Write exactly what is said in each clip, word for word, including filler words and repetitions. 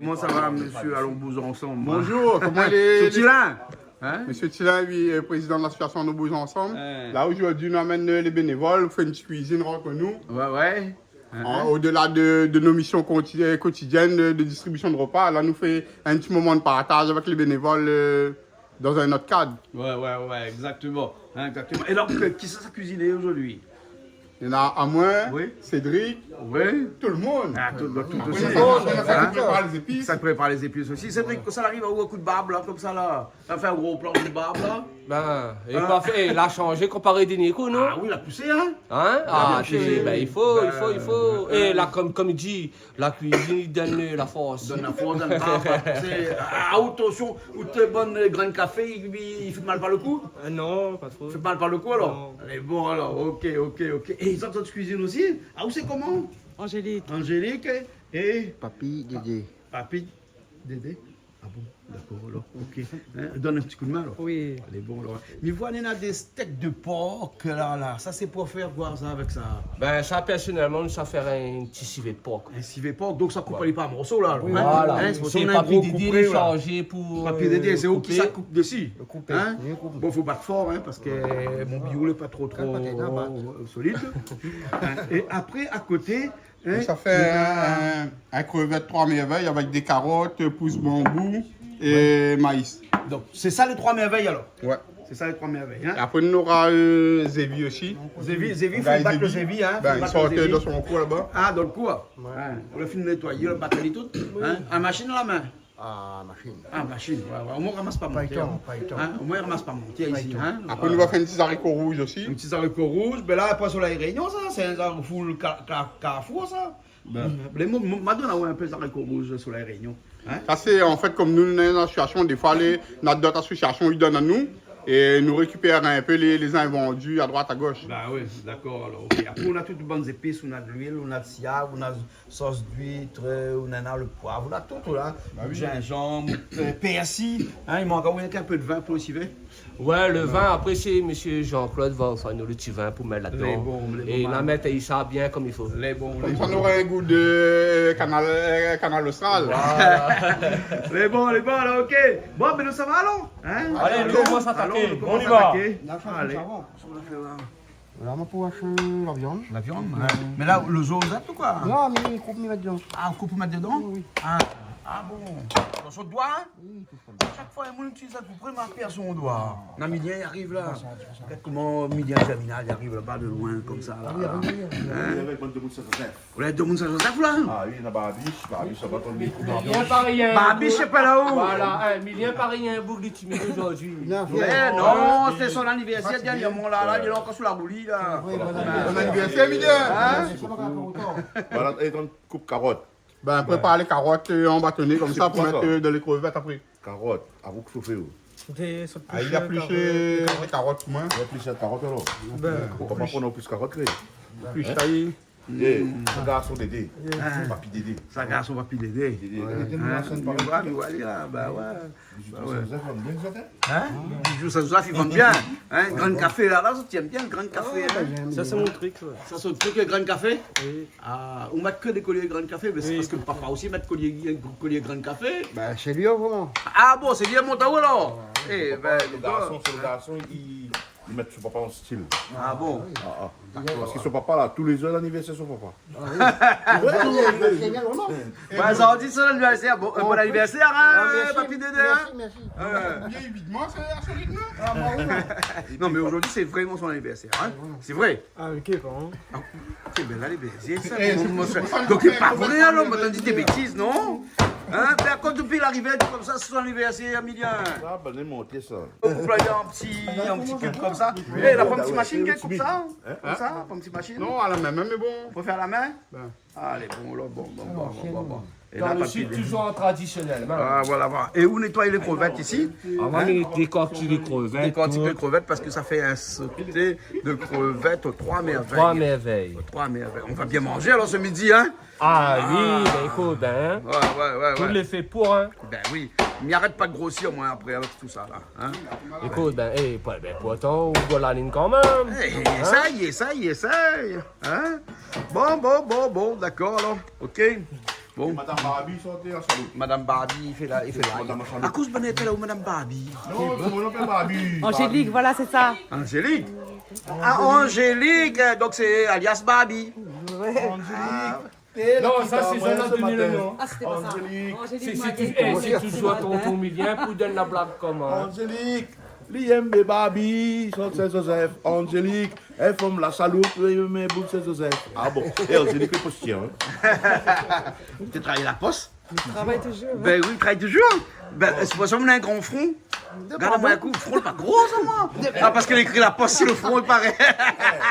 Koman sa va, mésyé ? Alon bouz ansanm. Bonjour, koman i lé ? Mésyé Tilin. Hein ? Mésyé Tilin, oui, euh, prézidan de lasosiasion Nou Bouz Ansanm. Ouais. La, zordi, nou amenn, euh, lé bénévol, nou fé in ti kuizine ant nou. Ouais, ouais. Hein, hein. Odela de, de nos missions quoti-, euh, quotidiennes de, de distribution de repas, la, nou fé in ti moman de partaz avèk lé bénévol, euh, dans un autre cadre. Ouais, ouais, ouais, exactement. Hein, exactement. É donk, euh, kisa sa kuizine zordi ? Néna amoin, oui, Cédric, oui, tout le monde. Ah, tout, tout, tout, tout. Hein ? Sé moin ki prépar lé zépis. Sa ki prépar lé zépis osi. Cédric, sa i ariv aou in kou d'barb la, konmsa la ? Sa i fé in gro plan kou d'barb la ? Bin, é pa fé, la shanzé konparé dèrnié kou, non ? Ah oui, la pousé, hein ? Hein ? Ah, la pousé, bin, i fo, i fo, i fo. É la, konm, konm i di, la kuizine i donn la fors. Donn la fors, donn la fors. Sé, ah, atansion, out bann, euh, grin kafé, i, i, i fé mal par le kou ? Euh, non, pa tro. Fé mal par le kou, alor ? Non. Lé bon, alor, OK, OK, OK. É zot, zot kuizine osi ? Ah, ou sé koman ? Angélique. Angélique é, é Papi Dédé. Papi Dédé ? Ah bon, dakor, alor, OK. Hein, donn in ti kou d'min, alor. Oui. Lé bon, alor. Mi voi néna dé stèk de por la, la. Sa, sé pou fé koi, sa, avèk sa ? Bin, sa, pèrsonèlman, nou sa fé in ti sivé de por. In sivé de por, donk sa koup ali par morso, la, alor, hein ? Oui, voilà. Hein, sé pou sa in gro koupré, la. Sé Papi Dédé, li shanzé pou, euh, Papi Dédé, sé ou ki sa koup dési. Koupé. Hein ? Bon, fo bat for, hein, parske mon biro lé pa tro, tro, euh, solid. Hein ? É apré, a koté, hein, sa i fé in, in, in krevèt troi mèrvèy avèk dé karot, pous banbou é maï. Donk, sé sa lé troi mèrvèy, alor ? Ouais. Sé sa lé troi mèrvèy, hein ? É apré, nou nora, euh, zévi osi. Zévi, zévi, fo bat lo zévi, hein ? Bin, i sort dan son kou laba. Ah, dan lo kou, hein ? Ouais. Ou la fine nétoiyé, ou la bat ali tout, hein ? Oui. A mashine, a la min ? Ah, mashine. Ah, mashine, ouais, ouais. Omoin, i ramas pa mon tèr, hein. Pa le tan, pa le tan. Hein, omoin, i ramas pa mon tèr isi, hein. Apré, nou va fé in ti zariko rouz osi. In ti zariko rouz, bin la, apré, Solèy Rényon, sa, sé in zariko foul ka-, ka-, Carrefour, sa. Bin, lé mo-, mo-, ma donn aou in pé zariko rouz Solèy Rényon, hein. Sa, sé, an fèt, konm nou, nou néna in asosiasion, défoi, lé, néna dot asosiasion, i donn anou, é nou rékipèr in pé lé, lé invandi a droit, a gosh. Bin oui, dakor, alor, OK. Apré, ou néna tout bann zépis, ou néna de luil, ou néna de siav, ou néna sos d'huître, euh, ou néna le poiv, ou néna tout, ou néna jinjanm, euh, pèrsi, hein, i mank aou rienk in pé de vin pou lo sivé. Ouais, le vin, apré, sé mésyé Jean-Claude va fé anou le ti vin pou mèt ladan. Lé bon, lé bon. É la mèt sa bien konm i fo. Lé bon, lé bon. Konmsa, nou nora in gou de Kanal, euh, Kanal Austral. Voilà. Lé bon, lé bon, alor, OK. Bon, bin, nou sava, alor, hein ? Alé, nou komans ataké. Alon, nou komans ataké. Alé. La, sa i fé sa, bon. Sa i fé, ouais. La, ma pou ashé la viann. La viann, ouais. Mé la, lo zo, ou zèt ou koi ? Non, mé mi koup, mi mèt dedan. Ah, ou koup, ou mèt dedan ? Oui, oui. Ah, ah bon. Dan son doi, hein ? Oui, tout sa. Shak foi in moun i itiliz in koupré, ma pèrd son doi. Non, Milien i ariv la. Gard koman Milien Germinal i ariv laba de loin, konmsa, la. Ah oui, oui, oui. Hein ? Avèk bann demoun Saint-Joseph. Ou lé demoun Saint-Joseph, la ? Ah oui, néna Barbiche, Barbiche, sa va atann. Milien pa rien. Barbiche, sé pa la-o. Voilà, hein, Milien pa rien, boug li timid zordi. Non, sé son anivèrsèr, dèrnièrman, la, la, li lé ankor sou la bouli, la. Oui, voilà. Bon anivèrsèr, Milien. Hein ? Voilà, é donk, koup karot. Bin, prépar lé karot, euh, an batoné, konmsa, pou mèt, euh, dan lé krevèt apré. Karot, avan ou shofé, ou. Sauté, sauté, ah, li la plish karot, euh, karot pou moin. Li la plish karot, alor. Bin, ou pé pa pran plis karot, lé. Plish sa, li. Eh, sa garson Dédé. Papi Dédé. Sa garson Papi Dédé. Dédé. Ouais. Hein, mi voi, mi voi, li la, ba ouais. Bijou Saint-Joseph, i vann bien, sa, hein ? Hein ? Grain kafé, la, la, sa i tienn bien, grain kafé, hein ? Sa, sé mon trik, sa. Sa, sé out trik, grain kafé ? Oui. Ah, ou mèt ke dé kolié grain kafé, mé sé parske papa osi i mèt kolié, kolié grain kafé. Bin, sé li, avan. Ah bon, sé li i mont aou, alor ? Eh bin, lo garson, sé lo garson, li, li mèt son papa an stil. Ah bon ? Ah, ah. Parske son papa, la, tou lé zan, lanivèrsèr son papa. Ah oui. Ouais, ouais, ouais, ouais. Bin, sa i di son anivèrsèr. Bon, euh, bon anivèrsèr, hein, Papi Dédé, hein. Mèrsi, mèrsi. Bien évidaman, sé solid, non ? Ah, ba oui, non. Non, mé zordi, sé vréman son anivèrsèr, hein. Sé vré. Ah, OK, pardon. Ah, sé bien, la, lé bien. Sé sa, donk, lé pa vré, alor, ma di dé bétiz, non ? Hein ? Bin, kan dopi larivé, di konmsa, sé son anivèrsèr, Milien. Ah, bin, lé monté, sa. Ou pé fé in ti, in ti kub konmsa. Eh, la pa in ti mashine ki koup sa ? Hein ? Konmsa, pa in ti mashine ? Non, a la min, mé bon. Fo fé a la min ? Bin. Alé, bon, la, bon, bon, bon, bon, bon. É dan la, lo sid, touzour an tradisionèl, hein. Ah, voilà, voilà. É ou nétoy lé krevèt isi ? Ah, moin, mi dékortik lé krevèt, tout. Dékortik lé krevèt parske sa i fé in sauté de krevèt o troi mèrvèy. Troi mèrvèy. O troi mèrvèy. On va bien manger alors ce midi, hein ? Ah oui, bin, ékout, bin, hein. Ouais, ouais, ouais, ouais. Tout lé fé pou, hein. Bin oui. Mi arèt pa de grosir, moin, apré, avèk tout sa, la, hein. Ékout, bin, eh, pou, bin, pourtan, ou gingn la line kan mèm. Eh, hein ? Éséy, éséy, éséy, hein. Bon, bon, bon, bon, dakor, alor. OK. Bon. É Madame Barbie, sorti la Chaloupe. Madame Barbie, i fé la, i fé la. Madame Chaloupe. Akoz bann i apèl aou Madame Barbie ? Non, sé mon non, pa Barbie. Angélique, voilà, c'est ça. Angélique. Ah, Angélique, euh, donc c'est alias Barbie. Ouais. Angélique. Ah. Non, sa sé Zona la done le non. Ah, c'était pas ça. Angélique. Angélique, si, si tu, eh, si tu vois tonton Milien pou donn la blag koman. Angélique, li yèm Barbie, sort Saint-Joseph. Angélique, èl i fé la Chaloupe, li yèm bout Saint-Joseph. Ah bon. Eh, Angélique, lé postièr, hein. Ou té travay la pos ? Mi travay toujour, hein. Ben oui, mi travay toujour. Ben, sé pou sa mi na in gran fron. Gard amoin in kou, fron lé pa gro, sa, moin. Ah, parske li ékri la pos si le fron, i paré. Eh,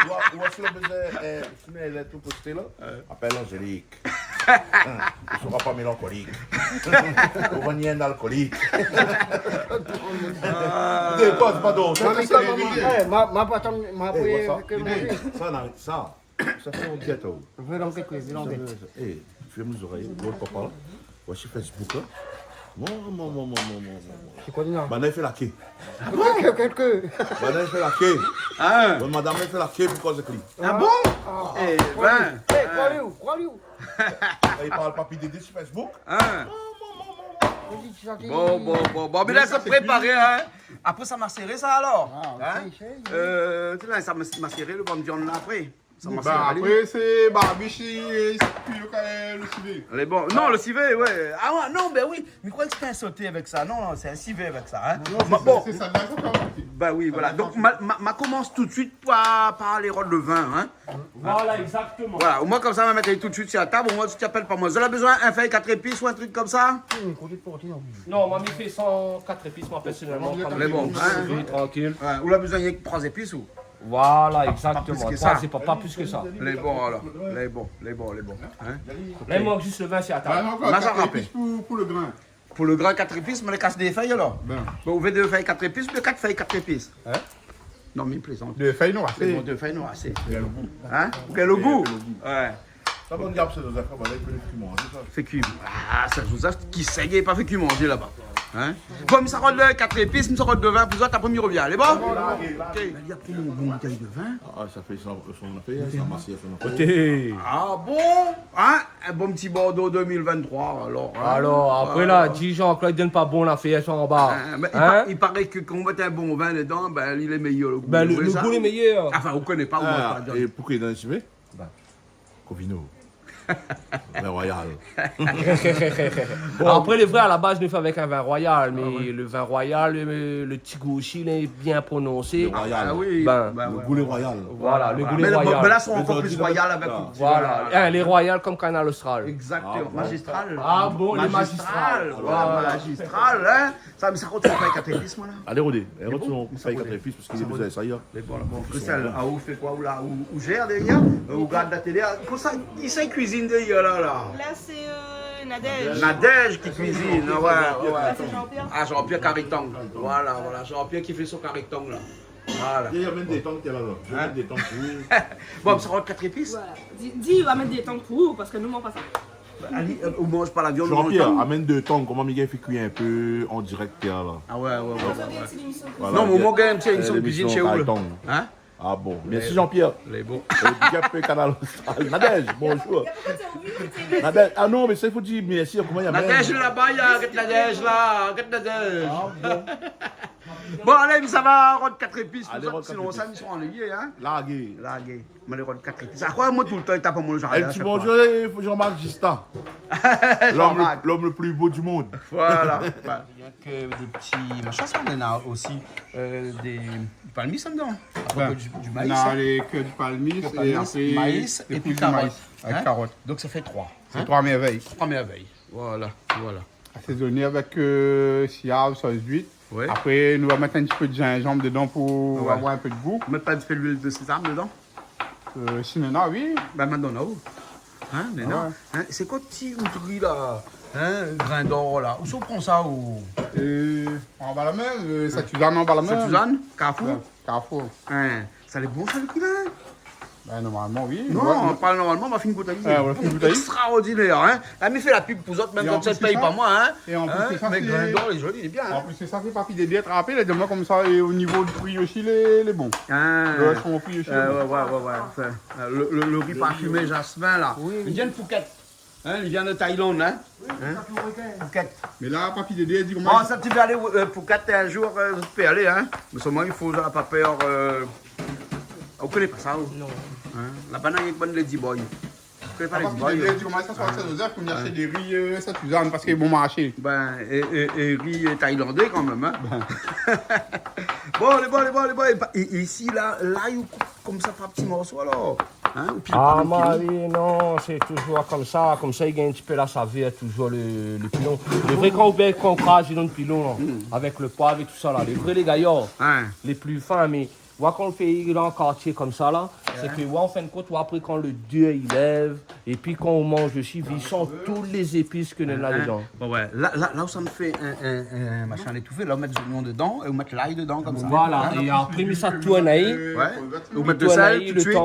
ou, ou, si ou la bezoin, eh, si ou na in lèt pou posté la, apèl Angélique. Ou sera pas mélancolique. Ou va ni in alkolik. Ah. Dépans pa don. Sa, sa, sa, eh, ma, ma pa tan, ma... Eh, what's up ? Sa, non, sa. Sa fé in dièt, oh. Vélon kéké, vélon kéké. Eh, fèrm lé zorèy, bon, papa. Voici Facebook, hein. Mon, mon, mon. Sé koi, non ? Banna i fé la ké. Kèl, kèl, kèl ? Banna i fé la ké. Hein ? Bon, madam i fé la ké pou koz èk li. Ah bon ? Ah, eh ben, kroi ali, eh, kroi ali, kroi ali. Eh, i parl pa pi dédé si Facebook. Hein ? Mon, mon, mon, mon. Bon, bon, bon, bon. Mé la, sa préparé, hein. Apré, sa maséré, sa, alor. Ah, ok, ok. Euh, té la, sa mas-, maséré le bann viann la, apré. Sa maséré, apré, sé Barbie, sé, sé kui le, le sivé. Lé bon. Non, le sivé, ouais. Ah ouais, non, ben oui. Mi kroi ke sété in soté avèk sa. Non, non, sé in sivé avèk sa, hein. Non, sé sa, sé sa, dakor. Ben oui, voilà. Donk, ma, ma, ma komans tout de suite par, par lé rod le vin, hein. Voilà, exactement. Voilà, omoin, konmsa, ma mèt tout de suite si la tab. Omoin, si ou apèl pa moin. Zot la bezoin in fèy kat épis ou in trik konmsa ? Hmm, koté de porté, non. Non, ma mi fé san kat épis, moin, pèrsonèlman. Lé bon, hein. Trankil. Ouais, ou la bezoin rienk troi épis, ou ? Voilà, exactement. Pa, pa plis ke sa. Troi, sé pa, pa plis ke sa. Lé bon, alor. Lé bon, lé bon, lé bon. Hein ? La, i mank zis le vin si la tab. Ouais, ankor kat épis pou, pou le grin. Pou le grin, kat épis, mé lé kas dé fèy, alor. Ben. Bon, ou vé dé fèy kat épis, ou vé kat fèy kat épis. Hein ? Non, mi plézant. Dé fèy, non, asé. Lé bon, dé fèy, non, asé. Pou gingn le gou. Hein ? Pou gingn le gou. Pou gingn le gou. Ouais. Sa, bon, gard, sé zafèr, ben, la, i fé kui manzé, sa. Fé kui. Ah, sa, sa, kisa i pa fé kui manzé laba ? Hein ? Bon, mi sa rod kat épis, mi sa rod le vin, pou zot, apré mi rovien. Lé bon ? Lagé, lagé. Ok. Li la pri mon bon boutèy de vin. Ah, sa fé son, son afèr, sa, masi, son afèr. Koté. Ah bon ? Hein ? In bon ti Bordeaux deux mille vingt-trois, alor, hein ? Alor, apré la, di Jean-Claude i donn pa bon la fèy anba. Hein ? Mé i pa-, i paré ke kan ou mèt in bon vin dedan, ben, li lé méyèr, le gou. Ben, le, le gou lé méyèr. Anfin, ou koné pa, ou manz pa dedan. Ah, é poukosa i donn sivé ? Ba. Covino. Vin royal. Bon. Apré, lé vré, a la baz, nou fé avèk in vin royal, mé le vin royal, le, le ti gou osi, lé bien prononsé. Le royal. Ah oui. Ben. Le gou lé royal. Voilà, le gou lé royal. Mé la, sa ankor pli royal avèk le ti vin. Voilà. Hein, lé royal konm Kanal Austral. Exactement. Ah bon. Magistral. Ah bon, lé magistral. Magistral. Voilà, magistral, hein. Sa, mi sa rod fèy kat épis, moin, la. Alé, rodé. É bon, rod fèy kat épis, parske li la bezoin sa, ya. Lé bon, lé bon. Christelle, ah, ou fé koi, ou la, ou, ou jèr dèrièr, euh, ou gard la télé, ah, konmsa, kisa i kuizine dèrièr la, la ? La, sé, euh, Nadège. Nadège ki kuizine, ah ouais, ouais, ouais. La, sé Jean-Pierre. Ah, Jean-Pierre Karitang. Voilà, voilà, Jean-Pierre ki fé son karitang, la. Voilà. Li la amenn dé tang, té la, la. Hein ? Li la amenn dé tang pou li. Bon, sa rod kat épis. Voilà. Di, di, ou la mèt dé tang pou ou, parske nou, nou manz pa sa. Ba, ali, euh, ou manz pa la viann, ou manz pa. Jean-Pierre, amenn dé tang, koman mi gingn fé kui in pé an dirèk, té la. Ah ouais, ouais, ouais, ouais, ouais. Voilà, non, mé ou gingn in ti émision de kuizine shé ou, la. Karitang. Hein ? Ah bon, mèrsi Jean-Pierre. Lé bon. É big up Kanal Austral. Nadège, bonjour. Nadège, ah non, mé sa, i fo dir mèrsi, koman i apèl ? Nadège laba, i arèt Nadège la, arèt Nadège. Ah bon. Bon, alé, mi sa va rod kat épis, alé, rod kat épis. Sinon, sa, mi sra annuiyé, hein. Lagé. Lagé. Mé lé rod kat épis. A koi, moin, toultan, i tap amoin le jardin, a shak foi. In ti bonjour, Jean-Marc Gista. Jean-Marc. L'homme le, l'homme le plus beau du monde. Voilà. Voilà. Rienk dé ti machin, sa, néna osi, euh, dé palmis dedan. Apré, du, du maïs, hein. Non, lé ke du palmis, é apré, maïs, épi karot. Avèk karot. Donk, sa fé troi. Sé troi mèrvèy. Troi mèrvèy. Voilà, voilà. Asézoné avèk, euh, siav, sos zuit. Ouais. Apré, nou va mèt in ti pé de zinzanm dedan pou avoir in pé de gou. Ou mèt pa in ti pé luil de sézam dedan ? Euh, si néna, oui. Ben, mintnan, non. Hein, néna. Ah ouais. Hein, sé koi ti outri la ? Hein, Grain d'Or la. Ousa ou pran sa, ou ? Euh, anba la min, euh, Sainte-Suzanne, anba la min. Sainte-Suzanne, Carrefour ? Ouais, Carrefour. Hein, sa lé bon, sa, le pri la, hein ? Ben, normalman, oui. Non, pa normalman, ma fine gout ali. Ah, ou la fine gout ali. Extraordinaire, hein. La, mi fé la pub pou zot, mèm si zot i pèy pa moin, hein. É an plis de sa, mé Grain d'Or lé zoli, lé bien, hein. An plis de sa, sé pa pi dé dèt rapé, la, di amoin konmsa, é o nivo du pri osi, lé, lé bon. Ah. Le, son pri osi, lé bon. Euh, ouais, ouais, ouais, ouais. Anfin, euh, le, le, le ri parfimé jasmin, la. Oui, oui. Li vien de Phuket. Hein, li vien de Thaïlande, hein ? Hein ? Phuket. Mé la, papi Dédé la di koman... Bon, sa, ti vé alé, euh, Phuket in zour, euh, ou pé alé, hein ? Mé solman, i fo, la pa pèr, euh, ou koné pa sa, ou ? Non. Hein ? Laba, néna bann lady boy. Ou koné pa lady boy, hein ? Papi Dédé la di koman sa, sa, sa, sa, ou vien ashté dé ri, euh, sa, tu zam, parské bon marshé. Ben, é, é, é ri, euh, thaïlandé kan mèm, hein ? Ben. Bon, alé, bon, alé, bon, alé, bon. É, é isi, la, la, i koup konmsa par ti morso, alor. Hein, ou pil pa non pil. Ah, mari, non, sé touzour konmsa, konmsa, i gingn in ti pé la savèr, touzour le, le pilon. Lé vré, kan ou bèk, kan ou kraz dan le pilon, la, avèk le poiv é tousa, la, lé vré, lé gayar, lé pli fin, mé moin, kan ou fé dan kartié konmsa, la, sé ke, ouais, an fin de kont, ouais, apré, kan le dé i lèv, épi kan ou manz osi, i san tout lé zépis ke néna dedan. Hein, hein. Ouais, ouais. La, la, la, ou sa mi fé in, in, in mashin étoufé, la, ou mèt zoignon dedan é ou mèt lay dedan, konmsa. Voilà, é apré, mi sa tourn ali. Ouais. Ou mèt de sèl tout de suite.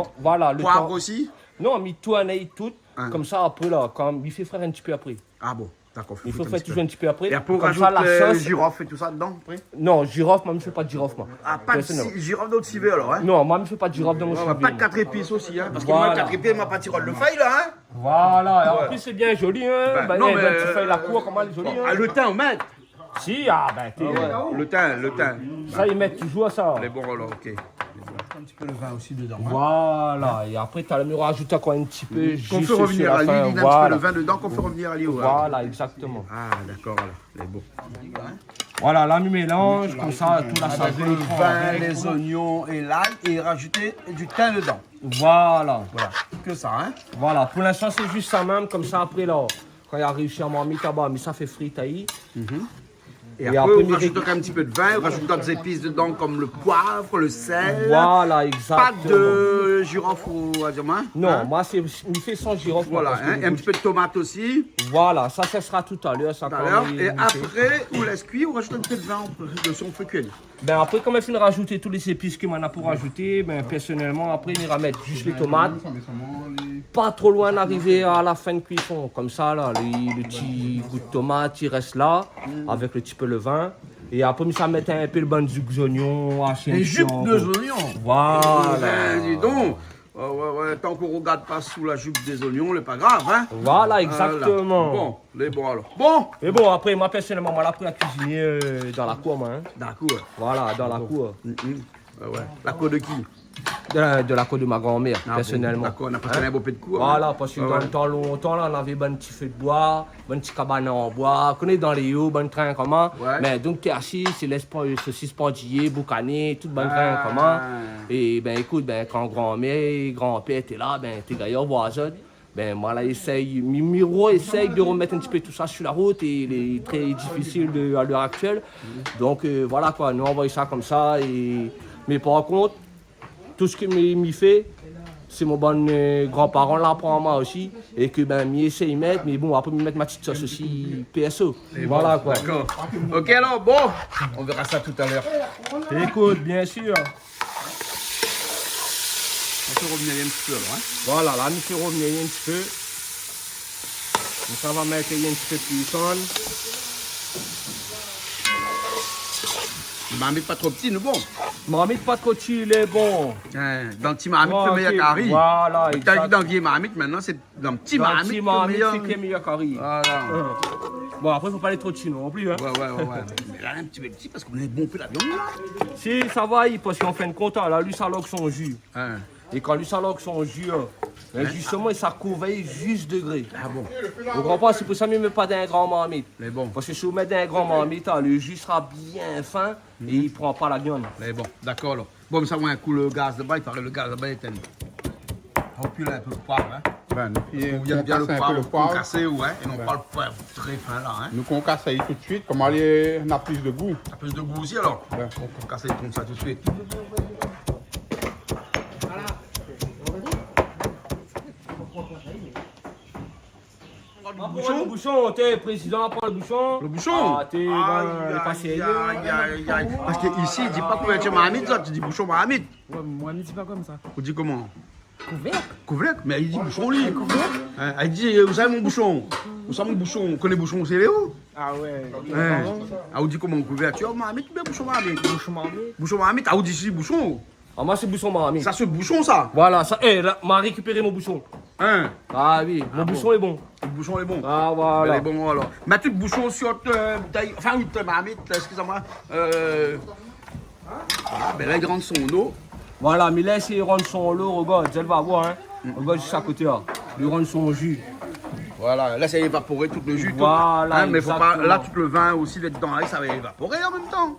Poiv osi ? Non, mi tourn ali tout. Hein. Konmsa, apré, la, kan mi fé frir in ti pé apré. Ah bon, dakor. I fo fé frir touzour in ti pé apré. É apré, ou razout, euh, zirof é tousa dedan, apré ? Non, zirof, moin, mi fé pa zirof, moin. Ah, pa de zirof dan le sivé, alor, hein ? Non, moin, mi fé pa zirof dan mon sivé, moin. Ouais, pa de kat zépis osi, hein, parské moin, kat zépis, ma pa ti rol le fèy, la, hein ? Voilà, é an plis, lé bien zoli, hein. Ben, non, mé, ben, ti fèy la kour, koman lé zoli, hein. Ah, le tin, ou mèt ? Si, ah, ben, té, le tin, le tin. Sa, i mèt touzour sa. Lé bon, alor, ok. In ti pé le vin osi dedan, hein. Voilà, é apré, talèr, mi razout ankor in ti pé, zis su la fin, voilà. Kan ou fé revnir ali, li mèt in ti pé le vin dedan, kan ou fé revnir ali, ouais. Voilà, exactement. Ah, dakor, alor, lé bon. Voilà, la, mi mélanz konmsa, tout la savèr, le vin, lé zoignon é lay, é razout du tin dedan. Voilà. Voilà, ke sa, hein. Voilà, pou linstan, sé zis sa mèm, konmsa, apré, la, kan i ariv si la marmit laba, mi sa fé frir ali. Mhm. É apré, ou razout in ti pé de vin, ou razout dot zépis dedan, konm le poiv, le sèl. Voilà, exactement. Pa de zirof ou, ou va dir, hein ? Non, moin, sé, mi fé san zirof, moin, voilà, parské hein, é in ti pé de tomat osi. Voilà, sa, sa sera talèr, sa, kan mi... Talèr. É apré, ou lès kui, ou razout in ti pé de vin, apré, de son fé kui. Ben, apré, kan ma fine razout tout lé zépis ke moin néna pou razouté, ben, pèrsonèlman, apré, mi ramèt zis lé tomat. Pa tro loin d'arivé a la fin de kuison. Konmsa, la, le, le ti gou de tomat, i rès la, avèk le ti pé le vin. É apré, mi sa mèt in pé le bann zip zoignon, ashé in ti pé ankor. Lé zip de zoignon. Voilà. Eh ben, dis donc. Ouais, ouais, ouais, tan k'ou rogard pa sou la zip dé zoignon, lé pa grav, hein. Voilà, exactement. Voilà. Bon, lé bon, alor. Bon. É bon, apré, moin, pèrsonèlman, moin la aprann a kuiziné, euh, dan la kour, moin, hein. Dan la kour. Voilà, dan la kour. Mm, mm. Ouais, ouais. La kour de ki ? De la, de la kour de ma granmèr, pèrsonèlman. Ah bon, dakor, na pa tro bonpé de kour, hein. Voilà, parské dan le tan lontan, la, navé bann ti fé de boi, bann ti kabann an boi, ou koné, dan lé o, bann trin koman. Ouais. Mé donk, té asiz, sé lès pa, sosis pandiyé, boukané, tout bann trin koman. Ah. É ben, ékout, ben, kan granmèr, granpèr té la, ben, té gayar, voizin. Ben, moin la éséy, mi, mi rééséy de remèt in ti pé tousa su la rout é lé trè difisil de, a lèr aktièl. Donk, euh, voilà koi, nou anvoy sa konmsa é, mé par kont, tout sak mi, mi fé, sé mon bann, euh, granparan la aprann amoin osi, é ke, ben, mi éséy mèt, mé bon, apré, mi mèt ma ti sos osi, pèrso. Voilà koi. Dakor. Ok, alor, bon, on verra ça tout à l'heure. Ékout, biensir. On fé revnir in ti pé, alor, hein. Voilà, la, nou fé revnir in ti pé. Donk, sa va mèt in ti pé de kuison. Marmit pa tro pti, nou bon. Marmit pa tro pti, lé bon. Hein, dan ti marmit, fé méyèr kari. Trankil. Voilà, exact. Ou la vi dan vié marmit, mintnan, sé dan ti marmit, fé méyèr kari. Voilà. Hein. Bon, apré, fo pa alé tro dsi non pli, hein. Ouais, ouais, ouais, ouais. Mé la, in ti pé pti, parské nou la bonpé la viann, la. Si, sa va, i, parské an fin de kont, la, li sa larg son ji. Hein. É kan li sa larg son ji, hein, ben, zistoman, sa i kouv zis degré. Ah bon ? Ou konpran, sé pou sa mi mèt pa dan in gran marmit. Mé bon. Parské si ou mèt dan in gran marmit, la, le ji sra bien fin é i pran pa la viann. Mé bon, dakor, alor. Bon, mé sa, ouais, in kou le gaz laba, i paré le gaz laba lé étinn. Ou pil in pé le poiv, hein. Ben, nou, parské nou èm bien kas in pé le poiv, ouais, é non pa le poiv trè fin la, hein. Nou, kan ou kas ali tout de suit, koman li na plis de gou. Na plis de gou osi, alor. Ouais. Donk, ou kas ali konmsa tout de suit. Pran le boushon, té, prézidan, pran le boushon. Le boushon ? Ah, té, ben, lé pa sérié. Aïe, aïe, aïe, aïe. Parské isi, i di pa kouvèrtir marmit, sa, i di boushon marmit. Ouais, mé moin, mi di pa konmsa. Ou di koman ? Kouvèrk. Kouvèrk ? Mé i di boushon, li. Kouvèrk ? Hein, i di, euh, ousa mon boushon ? Ousa mon boushon ? Ou koné boushon, sé léo ? Ah ouais. Hein. Ah, ou di koman, kouvèrtir marmit oubien boushon marmit ? Boushon marmit. Boushon marmit, ah, ou di si boushon. Ah, moin, sé boushon marmit. Sa, sé boushon, sa ? Voilà, sa, eh, la, ma rékipéré mon boushon. Hein ? Ah oui, mon boushon lé bon. Lo boushon lé bon. Ah, voilà. Lé bon, alor. Mèt tout boushon sur out, euh, boutèy, anfin, out marmit, excusez-moi. Euh, voilà, bin la, li rann son lo. Voilà, mé la, sé li rann son lo, rogard, zot va voir, hein. Mm. Rogard zis a koté, hein. Li rann son ji. Voilà, la, sa la évaporé tout lo ji, tout. Voilà, hein, mé fo pa, exactement. La, tout lo vin osi lé dedan, hein, sa va évaporé an mèm tan.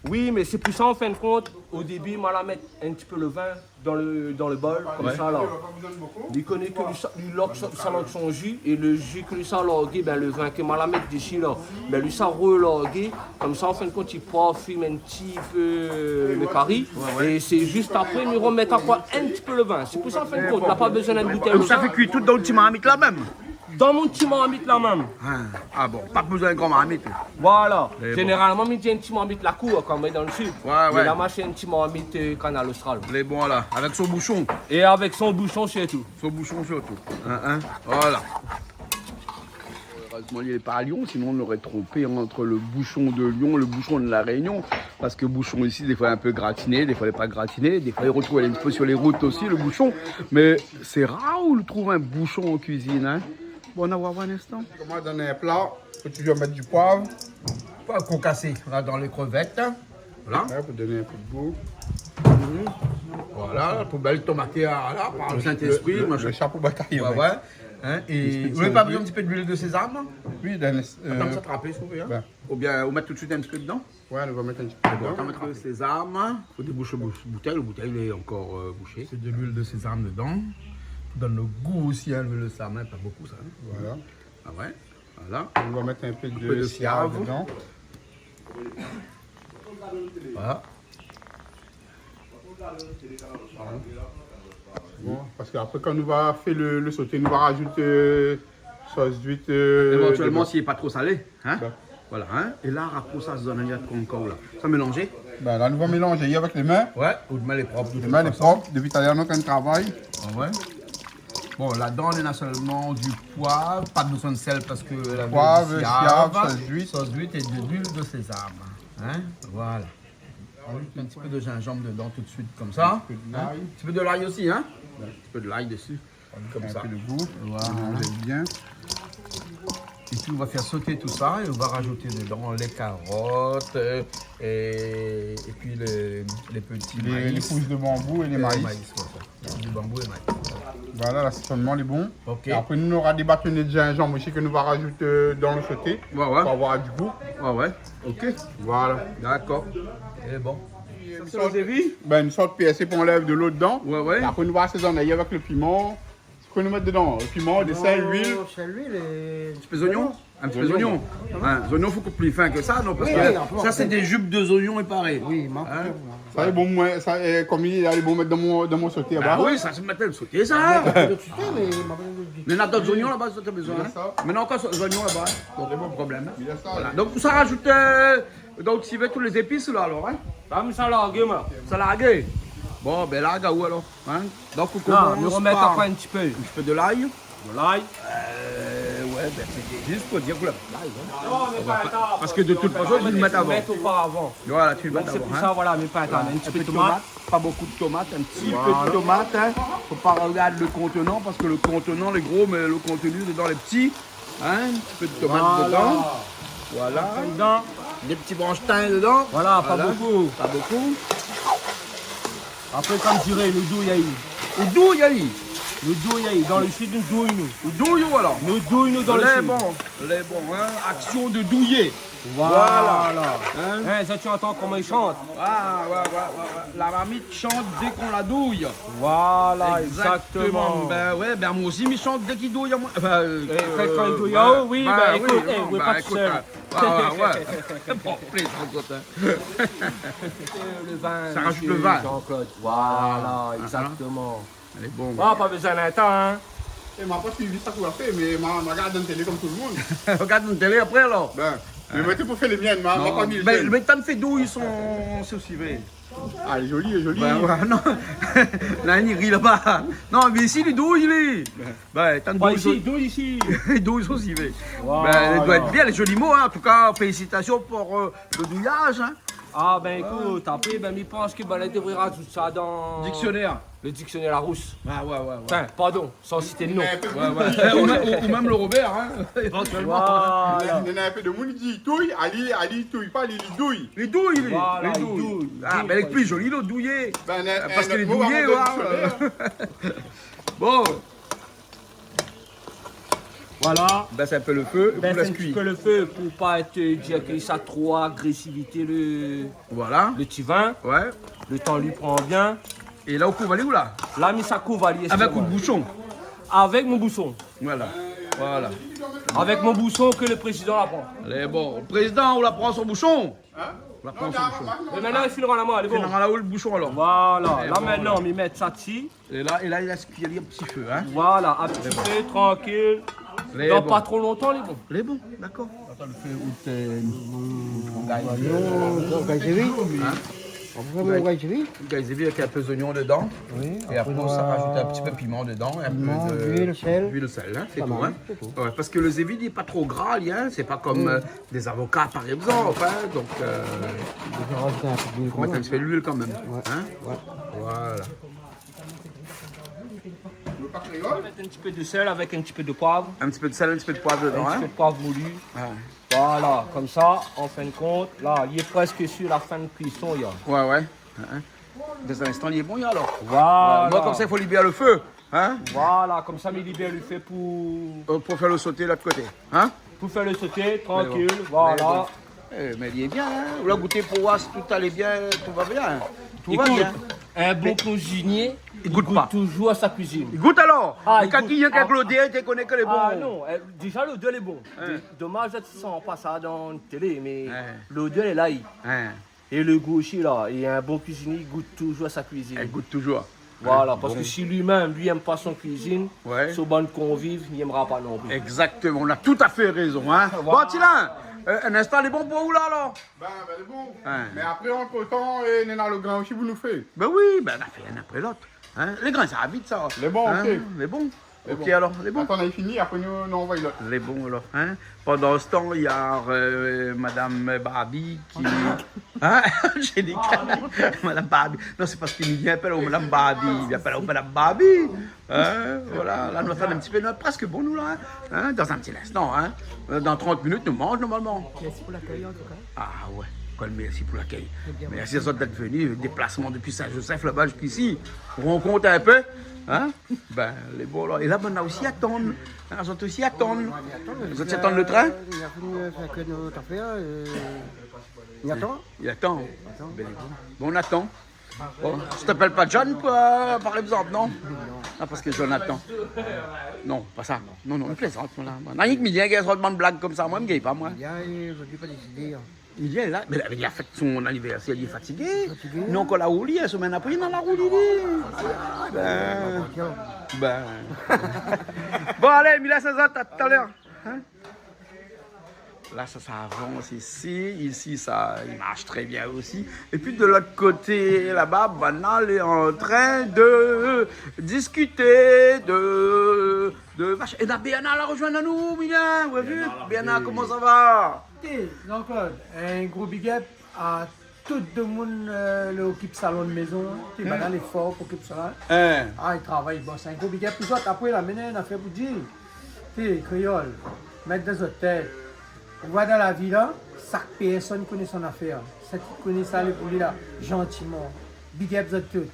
Oui, mé sé pou sa, an fin de kont, o débi, ma la mèt in ti pé lo vin dan lo, dan lo bol, konmsa la. Ouais. Li koné ke li sa, li lok sa, sa lok son ji, é lo ji ke li sa largé, bin, lo vin ke ma la mèt dési la, bin, li sa relargé, konmsa, an fin de kont, li parfim in ti pé lo kari. Ouais, ouais. É sé zis apré, mi romèt ankor in ti pé lo vin. Sé pou sa, an fin de kont, la pa bezoin in boutèy lo vin. Sa fé kui tout dan lo ti marmit la mèm. Dan mon ti marmit la mèm. Ah, ah bon, pa bezoin gran marmit. Voilà. Lé bon. Zénéralman, mi di in ti marmit la kour, kan mi lé dan lo sid. Ouais, ouais. Mé la, ma sé in ti marmit, euh, Kanal Austral. Lé bon, la, avèk son boushon. É avèk son boushon, sirtou. Son boushon, sirtou. Hein, hein. Voilà. Heureusement, il est pas à Lyon, sinon on l'aurait trompé entre le bouchon de Lyon, le bouchon de La Réunion. Parce que bouchon ici, des fois, un peu gratiné, des fois, il est pas gratiné, des fois, il retrouve un petit peu sur les routes aussi, le bouchon. Mais c'est rare où on trouve un bouchon en cuisine, hein. Bon, on va voir un instant. Koman dan in pla, fo toujour mèt di poiv. Poiv konkasé, la, dan lé krevèt. Voilà. Ouais, pou donn in pé d'gou. Mhm. Voilà, pou bèl tomaté, la, par lo Sint-Éspri, lo, lo, machin. Lo sha pou batay, ouais. Ouais, ouais. Hein, é ou la pa bezoin in ti pé d'luil de sézam ? Oui, dan, euh, atann, sa trapé, si ou vé, hein. Oubien ou mèt tout suit in ti pé dedan ? Ouais, nou va mèt in ti pé dedan. Bon, atann, mèt lo sézam, fo déboush lo bou-, boutèy, lo boutèy lé ankor, euh, boushé. Sé de luil de sézam dedan. Pou donn lo gou osi, hein, luil de sézam, hein, pa bokou sa, hein. Voilà. Ah ouais, voilà. Nou va mèt in pé de siav dedan. Voilà. Bon, parske apré, kan nou va fé lo, lo soté, nou va rajout, euh, sos d'uit, euh, évantuèlman, dedan. Si lé pa tro salé, hein ? Bin. Voilà, hein. É la, rapros sa, zot néna ankor la. Sa mélanzé. Bin, la, nou va mélanzé avèk lé min. Ouais, out min lé prop, de tout fason. Lé min lé prop, dopi talèr nou lé antrin travay. Ah ouais. Bon, ladan, néna solman di poiv, pa bezoin d'sèl parske la... Poiv, siav, siav, sos d'uit. Sos d'uit é de luil de sézam. Hein ? Voilà. Rajout in ti pé de zinzanm dedan tout suit, konmsa. In ti pé de lay. Hein ? In ti pé de lay osi, hein ? Ouais. In ti pé de lay dési. Konmsa. In pé de gou. Voilà. Mélanz bien. É pi, nou va fé soté tout sa é nou va rajout dedan lé karot, euh, é, é pi lé, lé pti maï. Lé, lé pous de banbou é lé maï. Maï, konmsa. Di banbou é maï. Voilà, la, sé solman lé bon. Ok. É apré, nou nora dé batoné de zinzanm osi ke nou va rajout, euh, dan lo soté. Ouais, ouais. Pou avoir di gou. Ouais, ouais. Ok. Voilà. Dakor. É bon. Sa, sé lo zévi ? Bin, in sort pèrsé pou anlèv dolo dedan. Ouais, ouais. É apré, nou va asézonn avèk lo piman. Sak nou mèt dedan ? Lo piman, de sèl, luil. Non, sèl, luil é... In ti pé zoignon ? In ti pé zoignon. Zoignon. Hein, zoignon, fo koup pli fin ke sa, non ? Parske sa, sé dé zip de zoignon, i paré. Oui, mé... Hein ? Sa lé bon, moin, sa, euh, konm li lé la, lé bon mèt dan mon, dan mon soté laba. Bin oui, sa, sé mèt dan lo soté, sa. Ah, mé... Mé néna dot zoignon laba, si ou la bezoin, hein. Néna ankor zoignon laba, hein. Bon, pa de problèm, hein. Voilà. Donk, sa rajout, euh, donk, ou mèt tout lé zépis la, alor, hein. Sa, mi sa largé, moin. Sa largé. Bon, bin, larg aou, alor, hein. Donk, ou komans par... Non, nou romèt ankor in ti pé. In ti pé de lay. De lay. Euh, ouais, bin, sé zis pou dir ke la lay, hein. Non, mé pa atann. Parske de tout fason, ou mèt avan. Ou mèt oparavan. Voilà, ou mèt avan, hein. Donk, sé pou sa, voilà, mé pa atann. Voilà. In ti pé de tomat. In pé de tomat, pa bokou de tomat, in ti pé de tomat, hein. Fo pa rogard lo kontenan, parske lo kontenan lé gro, mé lo kontenu dedan lé pti. Hein, in ti pé de tomat dedan. Voilà. Voilà. Tin dedan. Dé pti bransh tin dedan. Voilà, pa bokou. Voilà. Pa bokou. Apré, konm diré, nou douy ali. Ou douy ali. Nou douy ali. Dan lo sid, nou douy, nou. Ou douy, voilà. Nou douy, nou, dan lo sid. Lé bon, lé bon, hein. Action de douiller. Voilà. Voilà. Hein ? Hein, sa, ou antann koman i shant ? Ah, ouais, ouais, ouais, ouais. La marmite chante dès qu'on la douille. Voilà, exactement. Exactement. Bin ouais, bin moin osi, mi shant dé ki douy amoin. Anfin, euh, kan, kan i douy, euh, oh, oui, bin, ékout, non, é, ou lé pa tousèl, hein. Ah, ouais, ouais. Bon, plézant, hein. Lo vin, sa rajout lo vin, Jean-Claude. Voilà, exactement. Lé bon. Ah, pa bezoin lontan, hein. É ma pa suiv sak ou la fé, mé ma, ma gard dann télé konm tout lo moun. Gard dann télé apré, alor. Bin, mé moin té pou fé lé mienn, ma, ma pa mi lé mienn. Non, mé, mé tann fé douy son, son sivé. Ah, lé zoli, lé zoli. Ouais, ouais, non. La, li ri laba. Non, mé isi, li douy, li. Bin, tann douy isi, son, douy isi. Douy son sivé. Voilà. Bin, li doi èt bien, lé zoli mo, hein. An tou ka, félisitasion pou, euh, lo douyaz, hein. Ah, bin, ékout, apré, bin, mi pans ke, bin, la, i devré rajout sa dan diksionèr. Le dictionnaire Larousse. Ah ouais, ouais, ouais. Enfin, pardon, sans citer de nom. Ouais, ouais. Ou, ou, ou même le Robert, hein, éventuellement. Voilà. Néna in pé de moun i di i touy, ali, ali i touy pa, li, li douy. Li douy, li. Voilà, li douy. Ah, ben, lé pli zoli, lo douyé. Parce que li douyé, hein. Bon. Voilà. Bès in pé le fé, pou lès kui. Bès in ti pé le fé pou pa èt, euh, dir ke sa tro agresivité le, le ti vin. Voilà. Ouais. Le tan li pran bien. É la, ou kouv ali ou la ? La, mi sa kouv ali, avèk out boushon. Avèk mon boushon. Voilà. Voilà. Avèk mon boushon ke le prézidan la pran. Lé bon. Prézidan, ou la pran son boushon. Hein ? Ou la pran son boushon. É mintnan, i fine rann amoin, lé bon. Fine rann aou le boushon, alor. Voilà. Lé bon, la. La, mintnan, mi mèt sa dsi. É la, é la, i lès kui ali in ti fé, hein. Voilà, in ti pé, trankil. Lé bon. Dan pa tro lontan, lé bon. Lé bon, dakor. Atann, fé out, euh, out rougay, euh, rougay zévi. Hein ? Apré, rougay zévi. Rougay zévi avèk in pé zoignon dedan. Oui, é apré, apré, nou sa rajout in ti pé piman dedan, in pé de luil, sèl. Luil, sèl, hein, sé tou, hein. Pa mal, sé tou. Ouais, parce que le zévi, li lé pa tro gra, li, hein. Sé pa konm, euh, dé zavoka, par égzanp, hein. Donk, euh, i fo rajout in pé d'luil kan mèm. I fo mèt in ti pé d'luil kan mèm, hein. Ouais. Voilà. Mèt in ti pé de sèl avèk in ti pé de poiv. In ti pé de sèl, in ti pé de poiv dedan, hein. In ti pé de poiv moli. Ouais. Voilà, konmsa, an fin de kont, la, li lé prèsk su la fin de kuison, la. Ouais, ouais. Hein, hein. Dan in instan, li lé bon, alor. Voilà. Moin, konmsa, i fo libèr le fé, hein. Voilà, konmsa, mi libèr le fé pou, euh, pou fé le soté lot koté, hein. Pou fé le soté, trankil, voilà. Mé bon. Eh, mé li lé bien, hein. Ou la gouté pou voir si tout alé bien, tout va bien. Tout va bien. Ékout, in bon kuizinié, i gout touzour a sa kuizine. I gout alor. Ah, i gout. Kan i vien avèk lodèr, i koné ke lé bon. Ah non, euh, déza lodèr lé bon. Hein. Dé-, domaz, zot i san pa sa dan télé, mé lodèr lé la, i. Hein. É le gou osi la, é in bon kuizinié i gout touzour a sa kuizine. I gout touzour. Voilà, parske si li mèm, li èm pa son kuizine, son bann konviv, li èmra pa non pli. Exactement, ou na tout à fait rézon, hein. Voilà. Bon, Tilin, euh, in instan, lé bon pou ou la, alor ? Ben, ben, lé bon. Hein. Mé apré, antretan, euh, néna le grin osi pou nou fé. Ben oui, ben, nou fé inn apré lot. Hein ? Le grin, sa va vit, sa. Lé bon, hein, OK. Lé bon. Lé bon. OK, alor, lé bon. Atann, la fini, apré nou, nou anvoy lot. Lé bon, alor, hein. Pandan se tan, néna, euh, Madame Barbie ki, hein, Angélique. Madame Barbie. Non, sé parske mi vien apèl aou Madame Barbie. Mi vien apèl aou Madame Barbie. Hein, voilà. La, nou atann in ti pé. Nou lé prèsk bon, nou, la, hein. Hein, dan in ti instan, hein. Euh, dan trant minit, nou manz normalman. Mèrsi pou lakèy, an tou ka. Ah ouais, kèl mèrsi pou lakèy. Sé bien. Mèrsi azot d'èt vni, déplasman dopi Saint-Joseph laba ziska isi. Rankont in pé, hein ? Ben, lé bon la. É la, banna osi i atann. Hein, zot osi i atann. Zot i atann le trin ? Nou la fini fé ke nout afèr, euh, i atann. I atann. Atann. Ben, lé bon. Bon, nou atann. Bon, ou apèl pa John, pa, par égzanp, non ? Non. Ah, parske Jonathan. Non, pa sa. Non, non, mi plézant, moin, la. Moin, na rienk Milien i gingn sort bann blag konmsa, moin, mi gingn pa, moin. Milien, euh, zordi pa désidé, hein. Milien la, mé la, li la fèt son anivèrsèr, li lé fatigé. Fatigé. Non, ankor la rouli, in semèn apré, li lé dan la rouli, li. Ben, ben. Bon, alé, Milien, sa va, talèr. Hein ? La, sa, sa avans isi. Isi, sa i marsh trè bien osi. Épi de lot koté, laba, banna lé antrin de diskité de, de mach-, é la, Bernard la rozoinn anou, Milien, ou la vu ? Bernard, koman sa va ? Té, Jean-Claude, in gro big up a tout demoun, euh, lé okip salon de mézon, hein. Té, banna lé for pou okip sa, hein. Hein. Ah, i travay, bon, sé in gro big up pou zot. Apré, la, mintnan, in afèr pou dir. Té, kréol, mèt dan zot tèt. Ou voi dan la vi la, sak pèrsone koné son afèr. Sak i koné sa, lé pou li la, zantiman. Big up zot tout.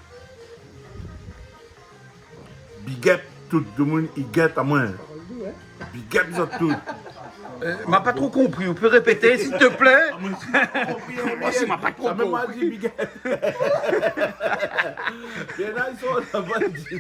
Big up tout demoun i gèt amoin. Big up zot tout. Euh, ma pa tro konpri. Ou pé répété, s'il te plaît ? Ah, moin, mi la konpri, hein. Moin osi, ma pa tro konpri. Sa mèm moin la di big up. Bernard, li sort laba, li di,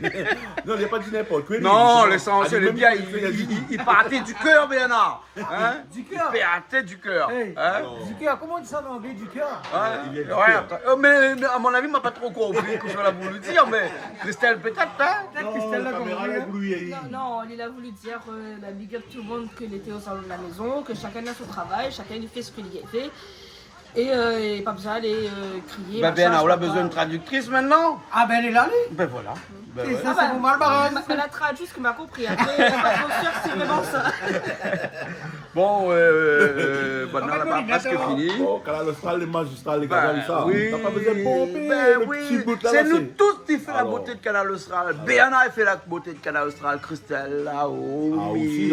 non, li la pa di ninport koi, li, non, li, lésansièl, ali mèm bien, li, li, li parté du kèr, Bernard. Hein ? Du cœur. Père, tête du cœur. Hey, hein ? Du cœur, koman i di sa an anglé, du cœur ? Hein ? Il vient du cœur. Ouais, atann. Euh, mé, mé a mon avi, ma pa tro konpri kosa la voulu dir, mé Christelle, pétèt, hein ? Pétèt Christelle la konpri, hein ? Non, non, li la voulu dir, euh, bah, big up tout le monde ke lété o salon de la mézon, ke shakinn na son travay, shakinn i fé sak li fé. É, euh, é pa bezoin alé, euh, kriyé, machin, Bernard, ou la bezoin inn tradiktris mintnan ? Ah ben, lé la, li. Ben voilà. Ben ouais. Sa, ah ben, sé pou moin, le baraz. Ma, ma la tradui sak ma konpri. Apré, pa tro sir si sé vréman sa. Bon, euh, euh, banna la, prèsk fini. Bon, Kanal Austral, lé mazistral, lé gazal, sa. Bin oui, bin oui. Sé nou tout ki fé la boté de Kanal Austral. Bernard i fé la boté de Kanal Austral, Christelle, la, Omi,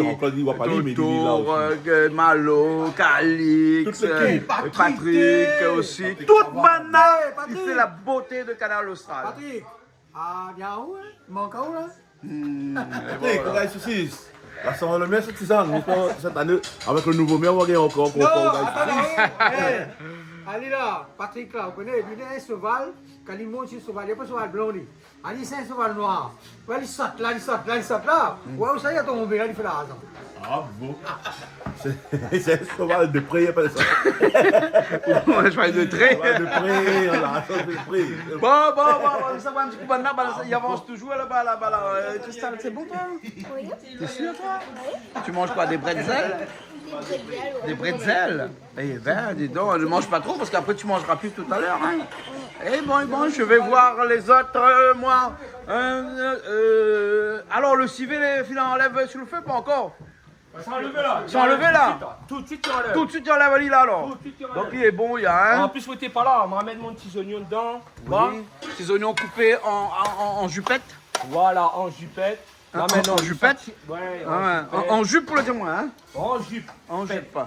Toto, euh, Malo, Calix, euh, Patrick osi. Tout banna i fé la boté de Kanal Austral. Patrick. Ah, bien, ouais. Mank aou, la. Hmm, é voilà. Ékout, Guy Sosis, la Saint-Valentin, sèt sézon, nou, sèt ané, avèk le nouvo mèr, nou va gingn ankor, ankor, ankor Guy Sosis. Non, atann, atann. Eh, alé la, Patrick la, ou koné, li lé in soval, kan li mont si soval, li lé pa soval blan, li. Alé, sé in soval noir. Wé, li sot la, li sot la, li sot la. Hmm. Wé, ousa li la tonbé la, li fé la razon. Ah bon ? Sé, sé in soval de pré, i apèl sa. Ou, moin, mi parl de tré. Soval de pré, voilà, sa sé pré. Bon, bon, bon, bon, sa va in ti kou, banna, banna, i avans toujour, laba, laba, la. Euh, Christelle, c'est bon, toi ? Oui. T'es sûr, toi ? Oui. Tu manges quoi, des bretzels ? Des bretzels, ouais. Des bretzels ? Eh ben, dis donc, ne mange pas trop, parce qu'après, tu mangeras plus tout à l'heure, hein. Eh bon, eh bon, je vais voir les autres, euh, moi. Euh, euh, euh, alors, le civet, les, il enlève sur le feu, pas encore ? Sa anlèv la. Sa anlèv la. Tout de suite, tout de suite, i anlèv. Tout de suite, i anlèv ali la, alor. Tout de suite, i anlèv. Donk, li lé bon, li la, hein. An plis, ou té pa la, ma mèt mon ti zoignon dedan. Oui. Bon. Ti zoignon koupé an, an, an, an jupèt. Voilà, an jupèt. Hein, la, an, an jupèt. Ouais, an jupèt. An, an jup, pou le dir, moin, hein. An jup. An jup.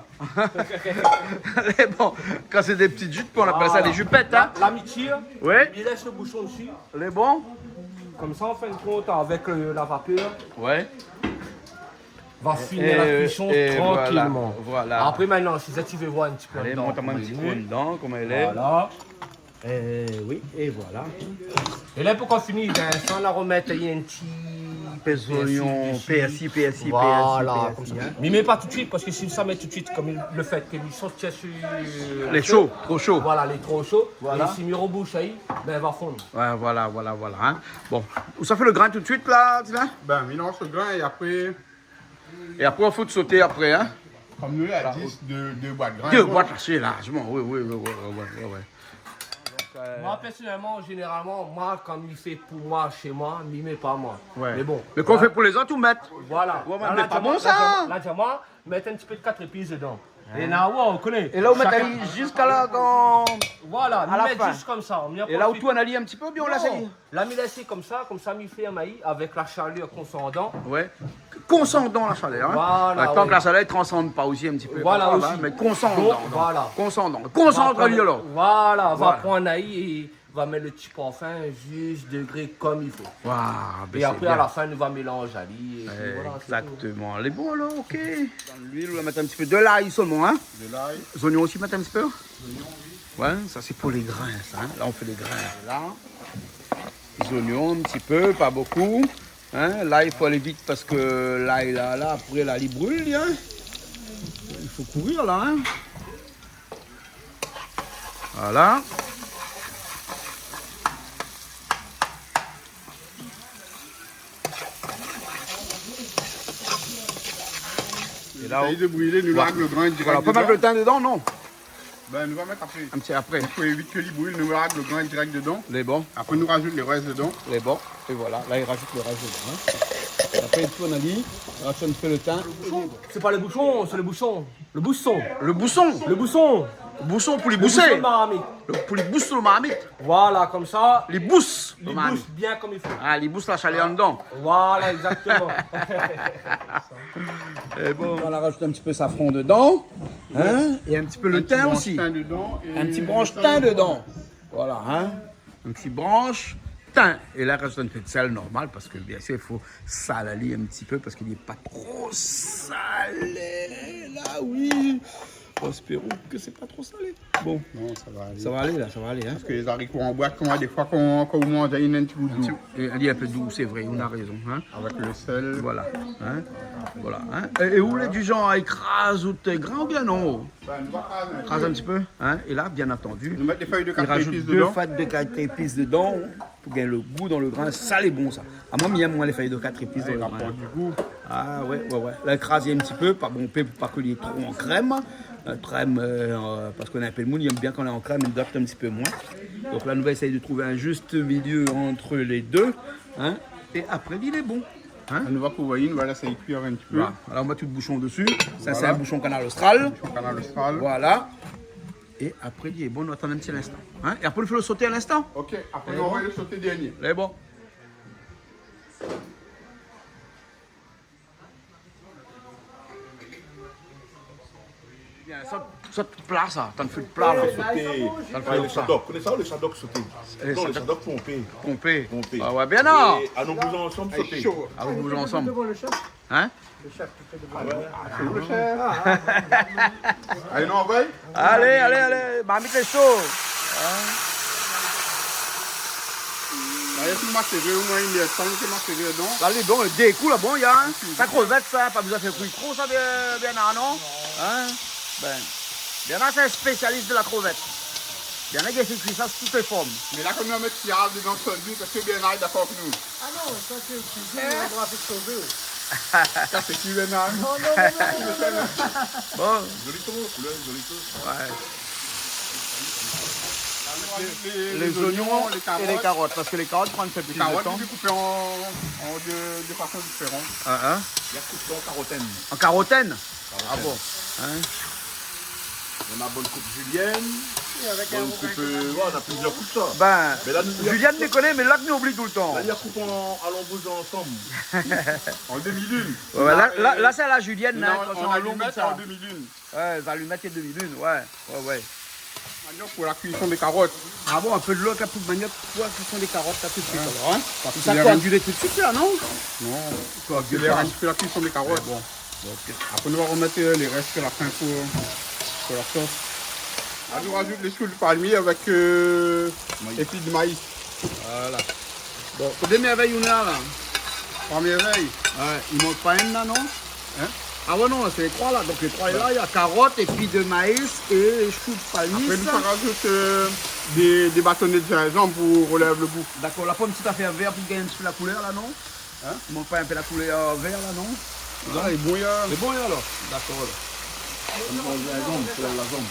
Lé bon, kan sé dé ti jup, on appelle ça des jupettes, hein. Voilà. La, la mi tir, ouais, mi lès le boushon dsi. Lé bon. Konmsa, an fin de kont, avèk le, la vapèr, ouais, va fini la kuison trankilman. É, é voilà, voilà. Apré, mintnan, si zot i vé voir in ti pé dedan, mont amoin in ti pé dedan, koman i lé. Voilà. Eh oui, é voilà. É la, pou kan fini, bin, sa, nou la romèt in ti pé zoignon, pèrsi, pèrsi, pèrsi, hein. Voilà, konmsa. Mi mèt pa tout de suite, parske si sa mèt tout de suite, konm le fé ke li sort sur le feu, lé sho, tro sho. Voilà, lé tro sho. Voilà. É si mi reboush ali, bin, va fonn. Ouais, voilà, voilà, voilà, hein. Bon, ou sa fé le grin tout de suite, la, Sylvain ? Bin, mélanz le grin é apré, é apré, ou fout soté apré, hein ? Konm nou la di, dé, dé bwat grin. Dé bwat, asé larjman, oui, oui, oui. Donk, euh, moin, pèrsonèlman, zénéralman, moin, kan mi fé pou moin, shé moin, mi mèt pa moin. Ouais. Mé bon. Mé kan ou fé pou lézot, ou mèt. Voilà. Ouais, mé la, lé pa bon, la, sa. La, la, moin, mèt in ti pé de kat épis dedan. Hein ? É la, ouais, ou koné. É la, ou mèt ali ziska la, kan, voilà, mi mèt zis konmsa. É la, ou tourn ali in ti pé, oubien ou lès ali ? Non. La, mi lès konmsa, konmsa, mi fé in mayi avèk la shalèr konsandan. Ouais. Konsandan la shalèr, hein. Voilà, ouais. Tan ke la shalèr i transann pa osi in ti pé. Voilà, osi. Mé konsandan, donk, voilà. Konsandan. Konsant ali, alor. Voilà, va pran ali é va mèt le ti parfin, zis, degré konm i fo. Waouh, bin, é apré, a la fin, nou va mélanz ali, é pi voilà, sé tou. Exactement. Lé bon, alor, OK. Dan luil, ou va mèt in ti pé de lay solman, hein. De lay. Zoignon osi, mèt in ti pé. Zoignon, oui. Ouais, sa sé pou lé grin, sa, hein. La, ou fé lé grin. Voilà. Zoignon, in ti pé, pa bokou. Hein, lay, i fo alé vit parske lay la, la, apré, la, li bril, hein. I fo kourir, la, hein. Voilà. É la, ou, éséy de brilé, nou, voilà, larg le grin dirèk dedan. Voilà, pa mèt le tin dedan, non ? Bin, nou va mèt apré. In ti apré. Pou évit ke li bril, nou larg le grin dirèk dedan. Lé bon. Apré, nou razout le rès dedan. Lé bon. É voilà, la, i razout le rès dedan, hein. É apré, i tourn ali, i razout in pé le tin. Sé pa le boushon, sé le boushon. Le boushon. Le boushon. Le boushon. Le boushon pou li bousé. Le boushon de marmit. Le, pou li bous le marmit. Voilà, konmsa. Li bous le marmit. Li bous bien konm i fo. Ah, li bous la shalèr andan. Voilà, exactement. É bon, nou va razout in ti pé safran dedan, hein, é in ti pé le tin osi. In ti bransh tin dedan é le sèl. In ti bransh tin dedan. Voilà, hein. In ti bransh tin. É la, razout in pé de sèl normal, parske biensir, i fo sal ali in ti pé, parske li lé pa tro salé. La, oui. Espérons que c'est pas trop salé. Bon. Non, sa va alé. Sa va alé, la, sa va alé, hein. Parske lé zariko an bwat, koman, défoi, kan, kan ou manz, néna in ti gou dou. In ti, euh, li lé in pé dou, sé vré, ou na rézon, hein. Avèk le sèl. Voilà, hein. Voilà, hein. É, é ou lé du janr a ékraz out grin oubien non ? Bin, nou va kraz in pé. Kraz in ti pé, hein. É la, bien antandi, nou mèt dé fèy de kat épis dedan. I razout dé fèy de kat épis dedan. Pou gingn le gou dan le grin, sa lé bon, sa. Amoin, mi èm, moin, lé fèy de kat épis dan le grin. Ouais, i aport du gou. Ah ouais, ouais, ouais. La, kraz in ti pé, pa bonpé, pou pa ke li lé tro an krèm. Euh, krèm, euh, parske néna in pé de moun i èm bien kan lé an krèm, dot in ti pé moin. Donk la, nou va éséy trouv in zis milié ant lé dé, hein. É apré, li lé bon. Hein ? Nou va kouvèr, nou va lès ali kui in ti pé. Voilà. Alor, nou mèt tout boushon dési. Sa, sé in boushon Kanal Austral. Boushon Kanal Austral. Voilà. É apré, li lé bon, nou atann in ti linstan. Hein ? É apré, nou fé lo soté in linstan. OK, apré, nou anvoy lo soté dernié. Lé bon. Bien, sa, sa pla, sa. Tann fé pla, la. Soté. Tann fé pla. Ouais, lo shadok. Koné sa, lo shadok soté ? Non, lo shadok ponpé. Ponpé. Ponpé. Ah ouais, bien, non ? É alon bouz ansanm soté. Alon bouz ansanm. Hein ? Lo shèf, tu fais de... Ah ouais, ah, sé ou lo shèf ? Alé, nou anvoy ? Alé, alé, alé. Marmit lé sho. Hein ? Alé, si ma séré, omoin, i mèt sa, mi mèt ma séré dedan. Alé, bon, dé kou la, bon, ya, hein. Sa, krévèt, sa, pa bezoin fé kui tro, sa, bien, bien, non ? Hein ? Ben, Bernard, sé in spésialis de la krévèt. Bernard, li fé kui sa sou tout lé form. Mé la, kom nou mèt piyav dedan, sa, li, parske Bernard lé dakor avèk nou. Ah non, sa, sé kuizine, nou la doi fé sové. Sa, sé ki, Bernard ? Non, non, non, non, non, non. Bon. Zoli tro, koulèr zoli tro. Ouais. Lé, lé zoignon é lé karot, parske lé karot i pran in pé plis de tan. Lé karot, lé koupé an, an dé, dé fason diféran. Ah, hein. Li la koupé an karotèn. An karotèn ? Ah bon ? Hein ? Néna bann koup julienne, bann koup, euh, ouais, néna plizièr koup sa. Ben, mé la, nou, julienne, mi koné, mé lot nou oubli toultan. La, li la koup an, alon bouz ansanm. An demi-lune. Ouais, la, la, la, sé la julienne, hein, kan sé an lon, sa. An demi-lune. Ouais, zalimèt é demi-lune, ouais, ouais, ouais. Manioc pou la kuison dé karot. Ah bon, in pé dolo, la, pou manioc, pou la kuison dé karot, la, tout suit, alor, hein. Sa, i fo koagilé tout suit, la, non ? Non. Koagilé in ti pé la kuison dé karot. Bon. OK. Apré, nou va romèt, euh, lé rès a la fin pou, pou la sos. La, nou razout lé shou palmié avèk, euh, épi de maïs. Voilà. Bon, fo dé mèrvèy ou néna la. Troi mèrvèy. Ouais, i mank pa inn la, non ? Hein ? Ah ouais, non, sé lé troi la. Donk lé troi lé la, néna karot, épi de maïs é shou palmié. Apré, nou sa razout, euh, dé, dé batoné de zinzanm pou rolèv lo gou. Dakor, la pom ti afèr vèr pou gingn in ti pé la koulèr la, non ? Hein ? I mank pa in pé la koulèr vèr la, non ? Ah, lé bon, ya. Lé bon, ya, alor. Dakor, la. Manz zinzanm, fé lèv la zanm.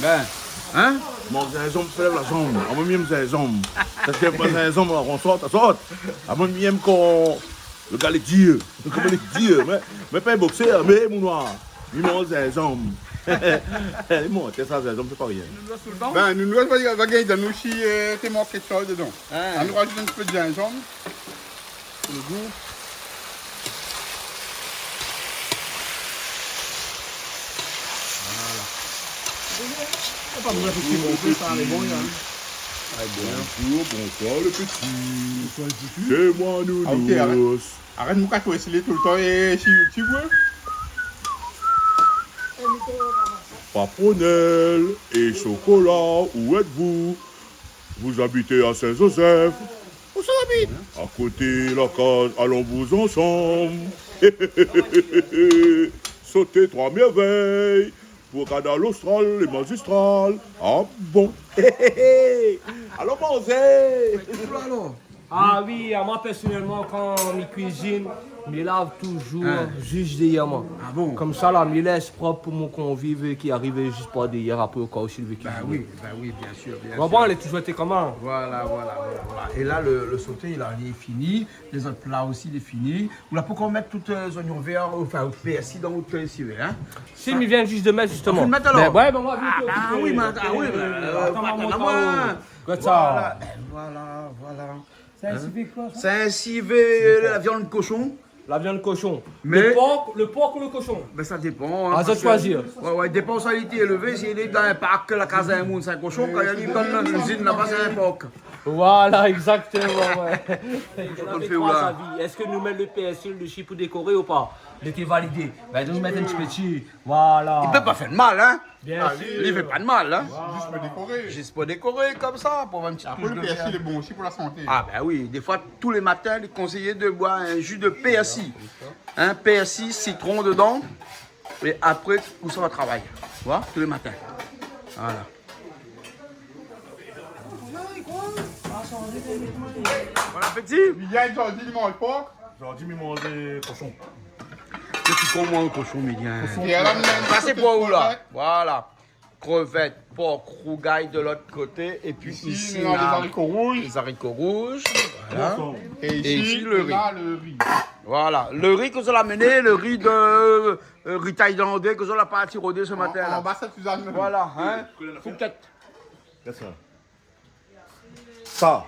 Ben, hein ? Manz zinzanm, fé lèv la zanm. Amoin, mi yèm zinzanm. Parske pa zinzanm, la, kan i sort, sa sort. Amoin, mi yèm kan lo gars lé dir. Koman lé dir, mé, mé pa in boksèr, mé mon noir. Mi manz zinzanm. Lé bon, té sa, zinzanm, sé pa rien. Ben, nou, nou va, va gingn dan nou si, euh, té mank kékshoz dedan. Hein. Anou razout in ti pé de zinzanm. Pou lo gou. Voilà. Sa pa bezoin fé si bonpé, sa, lé bon, hein. Bonjour, bonsoir, le petit. Bonsoir, le petit. Sé moin, Nounours. Ah, OK, arèt. Arèt, mon kat, ou lé toultan, é, si YouTube, ouais. Papa Noël et chocolat, où êtes-vous ? Vous habitez à Saint-Joseph. Ousa ou abit ? À côté la kaz, alon bouz ansanm. Soté troi mèrvèy pou Kanal Austral, lé mazistral. Ah bon ? Alon manzé. Alor. Ah oui, amoin pèrsonèlman, kan mi kuizine, mi lav touzour zis dèrièr moin. Ah bon ? Komsa la, mi lès prop pou mon konviv ki ariv zis par dèrièr, apré, o ka ou si li vé kuiziné. Ben oui, ben oui, bien sûr, bien sûr. Bon, bon, lé touzour été koman ? Voilà, voilà, voilà, voilà. É la, lo, lo soté, la, li lé fini. Lé zot pla osi, li lé fini. Ou la pankor mèt tout, euh, zoignon vèr, anfin, pèrsi dan out, euh, sivé, hein ? Si, mi vien zis de mèt, zistoman. Ah, ou mèt alor ? Ben ouais, ben, moin, vit, ah, vit, ah oui, euh, mé, ah oui, mé, euh, atann, atann, atann, atann. Regarde ça. Voilà, voilà, voilà. Sa, in sivé koi, sa ? Sé in sivé, euh, la viann koshon. La viann koshon. Mé lo por, lo por ou lo koshon ? Ben, sa i dépan, hein, parske, ah, sa, ou shoizi. Ouais, ouais, i dépan ousa li lé élevé. Si li lé dan in park, la kaz in moun, sé in koshon. Kan li lé dan in izine laba, sé in por. Voilà, exactement, ouais. Koman ou fé, ou la ? Èske nou mèt lo pèrsi dési pou dékoré ou pa ? Lété validé. Ben, nou mèt in ti pé dési. Voilà. Li pé pa fé de mal, hein ? Bien sûr. Li fé pa de mal, hein ? Zis pou dékoré. Zis pou dékoré, komsa, pou avoir in ti toush de vèr. Apré, lo pèrsi lé bon osi pou la santé. Ah, ben oui, défoi, tou lé matin, lé konséyé de boir in ji de pèrsi. Hein, pèrsi, sitron dedan. É apré, ou sava travay. Ou voi, tou lé matin. Voilà. Bon apéti. Miguel, zordi, li manz por. Zordi, mi manz koshon. Sé ki, koman, koshon, Miguel ? Koshon. É alor, sa, sé pou ou, la. Voilà. Krevèt, por, rougay de lot koté. É pi isi, isi, nou na lé zariko rouz. Lé zariko rouz. Voilà. É isi, lo ri. É isi, nou na lo ri. Voilà, le ri ke zot la amené, le ri de, euh, ri tailandé ke zot la parti rodé se matin la. An, anba Sainte-Suzanne. Voilà, hein. Fourchette. Gard sa. Sa,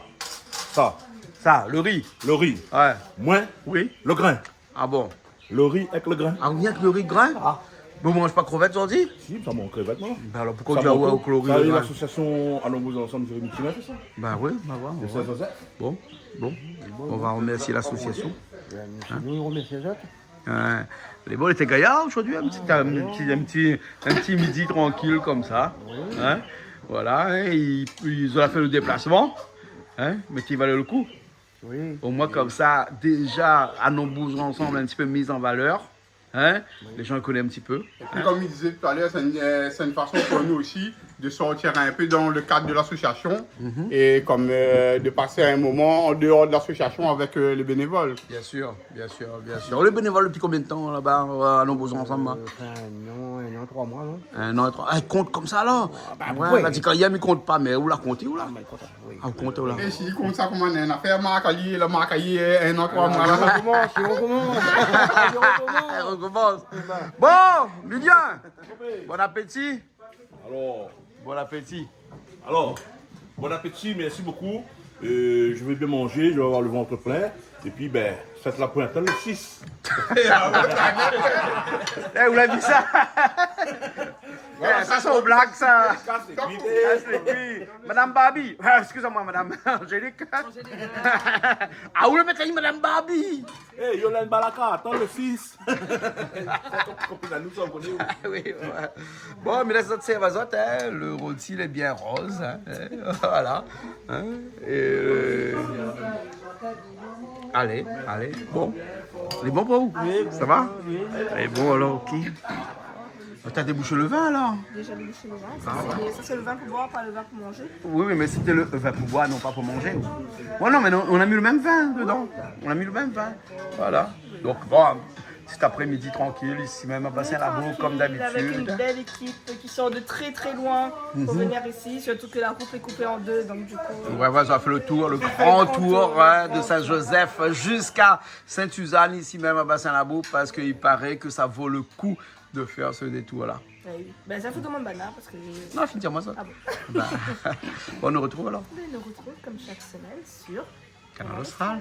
sa. Sa, le ri. Le ri. Ouais. Moin, oui, le grin. Ah bon ? Le ri èk le grin. Ah, rienk le ri grin ? Ah. Bon, ou manz pa krevèt, zordi ? Si, sa manz krevèt, non. Ben alor, poukosa ou di amoin, avèk le ri, sa, le grin ? L'association Allons Bouger Ensemble, Jérémy Timet, sa. Ben oui, ben voilà, ouais. Bon, bon. On va remercier l'association. Hein ? Nou, nou remèrsi azot. Ouais. Lé bon, lété gayar zordi, in ti, in ti, in ti, in ti midi trankil konmsa. Oui. Hein ? Voilà, hein, i, i, zot la fé le déplasman, hein, mé i valé le kou. Oui. Omoin konmsa, déza, Allons Bouger Ensemble, in ti pé miz an valèr, hein, oui, lé zan i koné in ti pé. Et puis, hein, comme il disait tout à l'heure, c'est une, euh, c'est une façon pour nous aussi de sortir un peu dans le cadre de l'association et comme, euh, de passer un moment en dehors de l'association avec, euh, les bénévoles. Bien sûr, bien sûr, bien sûr. Lé bénévol dopi konbien de tan laba, euh, Allons Bouger Ensemble, hein ? Euh, ça fait un an, un an, trois mois, non ? Un an et trois. Ah, i kont konmsa la ? Ah, ben, ouais, oui. La di kan i yèm, i kont pa, mé ou la konté, ou la ? Ah, ben, i kont, oui. Ah, ou kont, ou la. É si i kont sa koman in afèr, mark ali, la mark ali, in an, troi moi la. Alé, on recommence, on recommence. Alé, on recommence. Bon, Lilian, bon appétit. Alors, bon appétit. Alors, bon appétit, merci beaucoup. Euh, je vais bien manger, je vais avoir le ventre plein. Et puis, ben, faites la pointe, hein, le six. Eh, ou la vi sa ? Eh, sa sé in blag, sa. Kas lé kui. Kas lé kui. Madame Barbie. Ah, excusez-moi, Madame Angélique. Angélique. Ah, ou la mèt ali Madame Barbie. Eh, Yolène Balaka, atann le six. Sa, ton kopine anou sa, ou koné, ou ? Ah oui, ouais. Bon, mé la, sa i sèrv azot, hein, le roti lé bien roz, hein, hein, voilà. Hein, é, euh, alé, alé, bon. Lé bon pou ou ? Oui, sa va ? Oui. Lé bon, alor, OK. Ou la déboush le vin, la ? Déza déboush le vin. Ah, ouais. Sa sé, sa sé le vin pou boir, pa le vin pou manzé. Oui, oui, mé sété le vin pou boir, non pa pou manzé. Ouais, non, mé non, nou la mèt le mèm vin dedan. Nou la mèt le mèm vin. Voilà. Donk, bon, ti aprémidi trankil, isi mèm, a Bassin Labou, konm dabitid. Oui, trankil, avèk in bèl ékip ki sort de trè, trè loin pou vnir isi, sirtou ke la rout lé koupé an dé, donk du kou, euh, ouais, ouais, zot la fé le tour, le gran tour, hein, de Saint-Joseph jusqu'à Sainte-Suzanne, isi mèm, a Bassin Labou, parske i paré ke sa vo le kou de fèr se détour-la. Eh oui. Ben, sa fo domann banna, parske... Non, fine di amoin sa. Ah bon. Ben, bon, nou artrouv alor. Ben, nou artrouv konm shak semèn sur Kanal Austral.